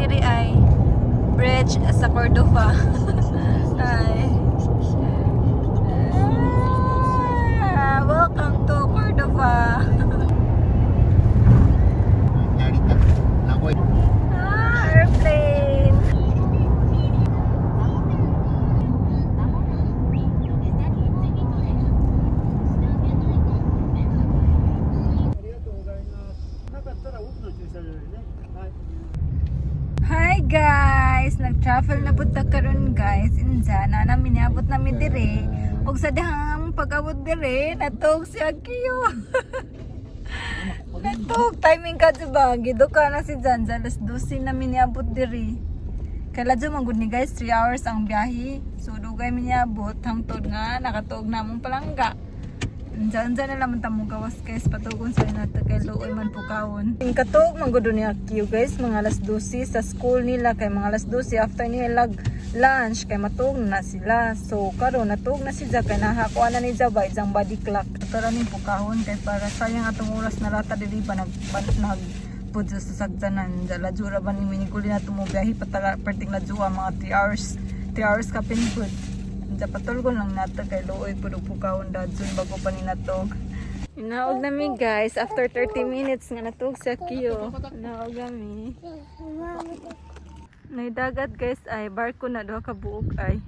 Diri ay bridge sa Cordova. Ay. Ah, welcome to Cordova. 成田名古屋。 Ah, airplane. Hi guys! Nag-travel na pud ta karon, guys. Insa na namin niabot nami dire. Ug sa dihang pag-abot dire, natog si Akio. Natog timing ka ba? Giduka na si Jan sa alas 12 na niabot dire. Kay ladyo man gud ni guys, 3 hours ang biyahe. So dugay mi niabot hangtod nga nakatuog na among palangga. Unsa na lang ta mo gawas guys, patugon sa nato kay luoy man pukawon. Ang katuog man gud ni Akio guys, mga alas 12 sa school nila kay mga alas 12 after nila lunch kay matuog na sila. So karon natuog na si Jack kay nahakuan na ni Jabay isang body clock. Tara ning pukahon kay para sayang atong oras na rata diri ba nag nag pud sa sasagdanan ladyo ra ba ni miniguli na tumubiyahe patala perting ladyo mga 3 hours, 3 hours kapin pud. Diya patulgon lang nato kay luoy pud og pukawon dadson bago pa ni natog. Inaog nami guys after 30 minutes nga natug sa Kiyo. Inaog nami. Nay dagat guys ay barko na duha ka buok ay.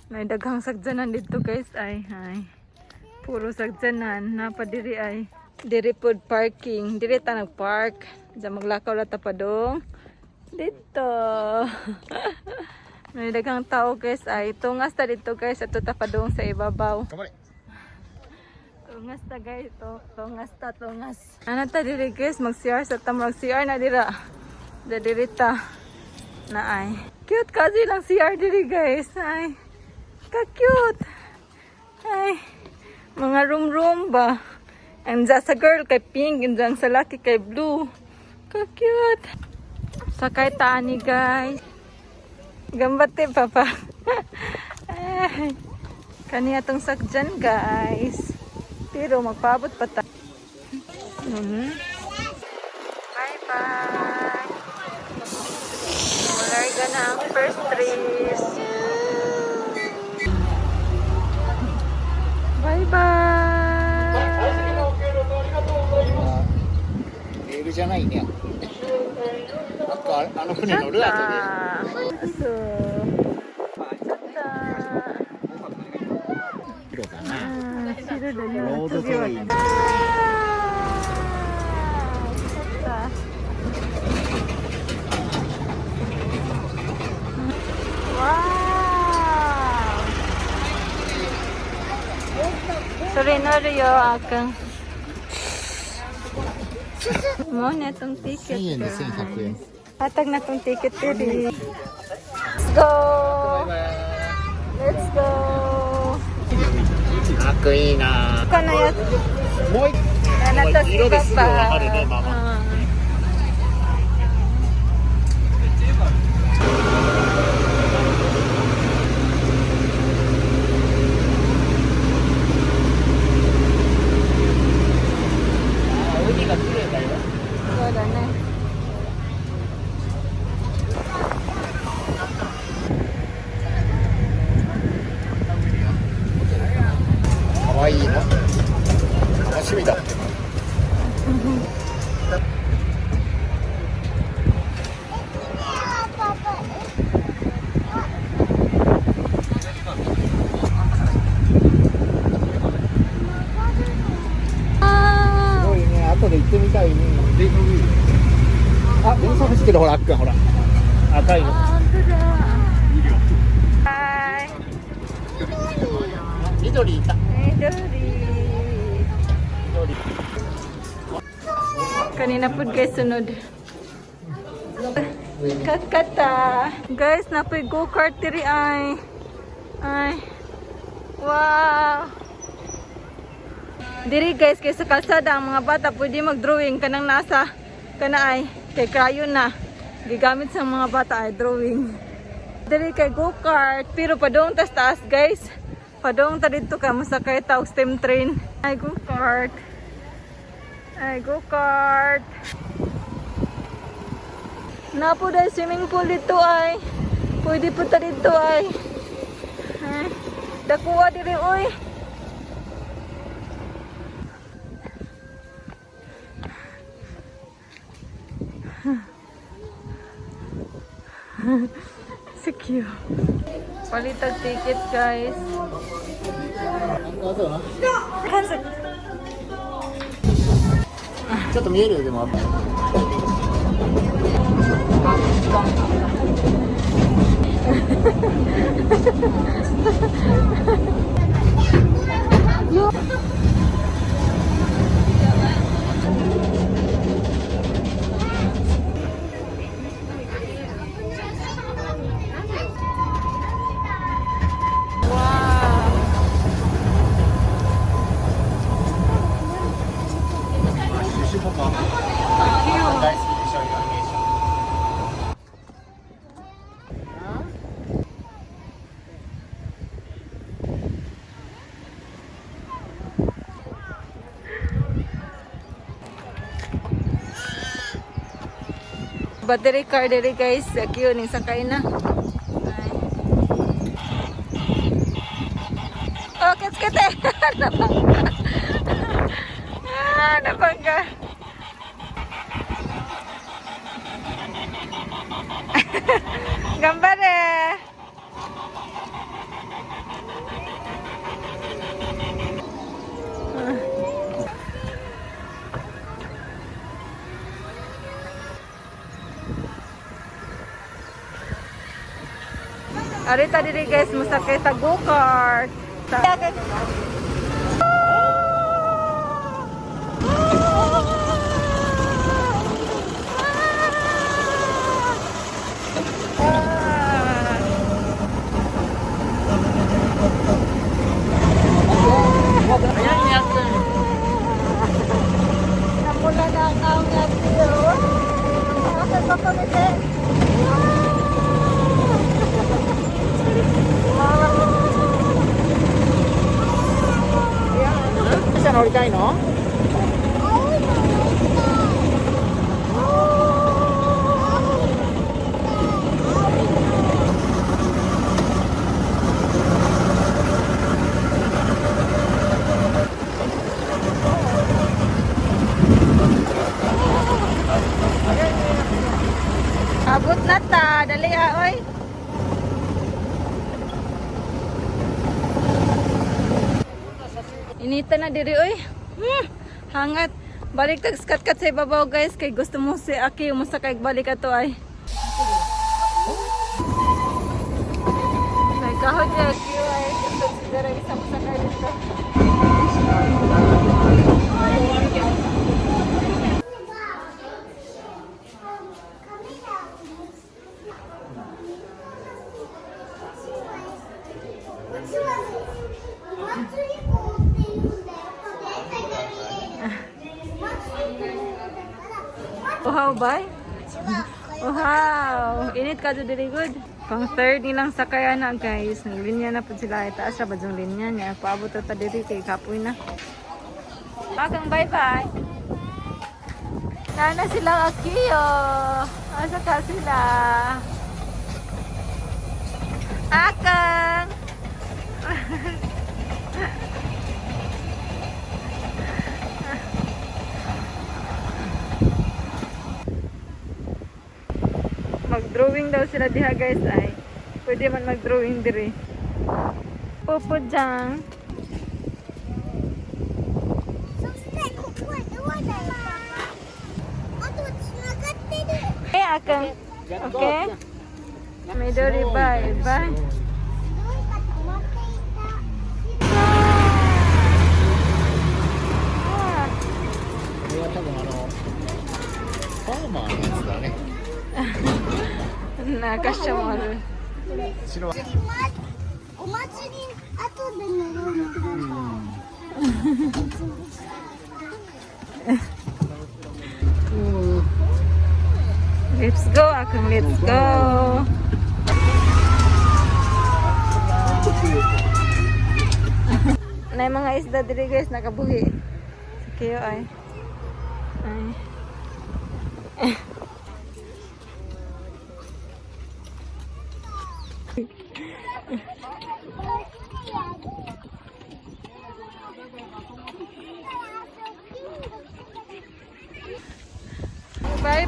Nay daghang sagjanan didto guys ay. Ay. Puro sagjanan napa diri ay. Diri pod parking, diri ta nagpark. Diya maglakaw la ta padong dito. May daghang tao guys ay tungas ta dito guys, ato ta padung sa ibabaw. 頑張れ。 Tungas ta guys, to, tungas ta, tungas. Ano ta diri guys, mag CR sa ta, mag CR na dira. Da diri ta. Na ay. Cute kasi lang CR diri guys. Ay. Ka cute. Ay. Mga room room ba. Ang sa girl kay pink, ang sa laki kay blue. Ka cute. Sakay ta ani guys. Gambate papa. Ay. Kaniya tong sakjan guys. Pero magpaabot pa ta. Bye bye. Malarga na ang first race. Bye bye. レールじゃないね。なんかあの船乗る後で。 So, Tata. 色だな。 Ah, 白だな。ロードトレイン。 Ah, Wow! それ乗るよ、あーくん。もうね、tong ticket. 1000円で1100円。 Hatag na tong ticket, diri. Let's go! Let's go! かっこいいな。このやつ。もう一 Ano to si 色ですぐ Papa. わかるね、ママ。 Ah. 海が綺麗だよ。 そうだね。可愛いな。楽しみだ。すごいね。後で行ってみたいね。あ、電車走ってるほら、あっくんほら。赤いの。 あ、本当だ。はい。緑いた。 Midori. 緑。 Kanina po guys, sunod. Kakata. Guys, napoy go-kart diri ay. Ay. Wow. Diri guys, kay sa kalsada ang mga bata pwede mag-drawing kanang nasa kana ay kay crayon na. Gigamit sa mga bata ay drawing. Diri kay go-kart pero padung tas taas guys. Padung ta didto ka mosakay ta og steam train. Ay, go-kart. Ay, go-kart. Napo dahil swimming pool dito ay. Pwede po ta dito ay. Ay, dakuha diri oy. Si cute. Palitag ticket, guys. あそうな。 Cancel. ちょっと見えるよでも。 Wow. 大好きでしょイルミネーション。 Battery car diri guys. Cute ning sakay na. Ay. Oh, kits kit eh. Nabangga. Ah, nabangga. Gambare. Arita diri guys, masakay sa go-kart. Namula na ang angat niyo. Asan ba kami, te? 車乗りたいの？ Abot na ta, dali ha, oy. Inita na diri oy. Hangat. Balik tag skat-kat sa ibabaw guys kay gusto mo si Aki musakay balik ato ay. May kahod ni Aki ay. Gusto si Dara isa musakay dito. Uhaw ba? Uhaw! Init ka do diri good. Pang third nilang sakayan na guys. Naglinya na po sila. Itaas ra ba yung linya niya? Paabot ta diri kay kapoy na. Akang bye bye. Nana sila Akiyo. Asa ka sila? Akang! Mag-drawing daw sila diha guys ay. Pwede man mag-drawing diri. Popo jang. そしてここはドアだよ。あとつながってる。 Eh, akang. Okay. Midori, bye. Bye. どうか止まっていた。 Ah. これは多分ファーマーのやつだね。 Nakasya mo. 白は。お祭り後で乗るのか。 Let's go, akang. Let's go. Na yung mga isda diri guys nakabuhi. Sa kiyo ay. Ay.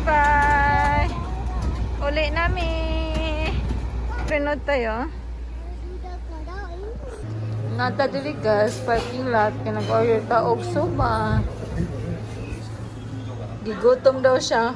Bye-bye. Uli nami. Pinod tayo. だからいい Nata diri, guys, parking lot kay nag-order ta og soba. Gigutom daw siya.